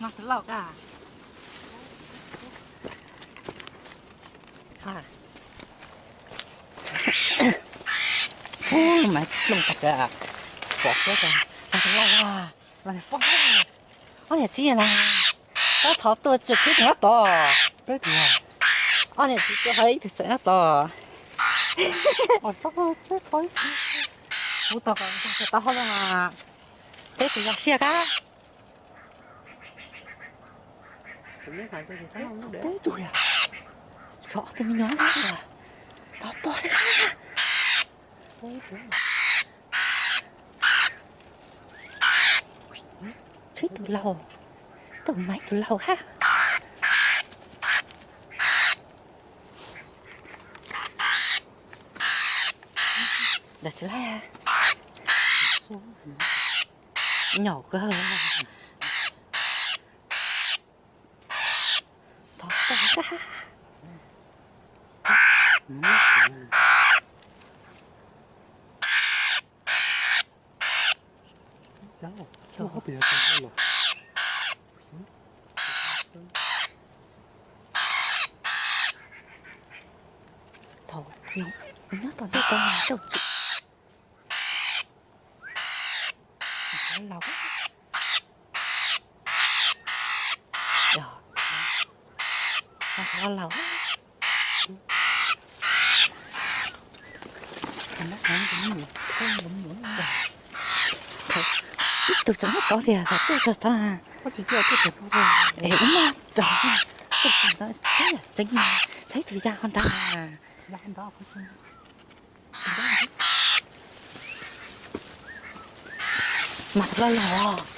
No tus lauj ka. Ub, mas plooj tas, pom xwb. No tus lauj, ob niam txiv na, tab thov tuaj tseem peb tus nyob tod. Peb tus, ob niam txiv tuaj ho ib tug tseem nyob tod. Ub, tau kom tau hauj lwm mas peb tus yog siab kab. Peb tug yog, ob tug me nyuam tod pog thiab. Tshuav ib tug laug, tus Maiv tus laug hab. Dag tsis laib, nyaum kawg. Thaum nyob tom ntej ko mas tau tsum laus. Yog, laus. Ib tug tseem muab tod tiag, tod tuaj txog tod. Es ub, muab rau, tuaj txog tod, tseem tseeb, txhais tus ya ho nrad. Mas tus laus laus os.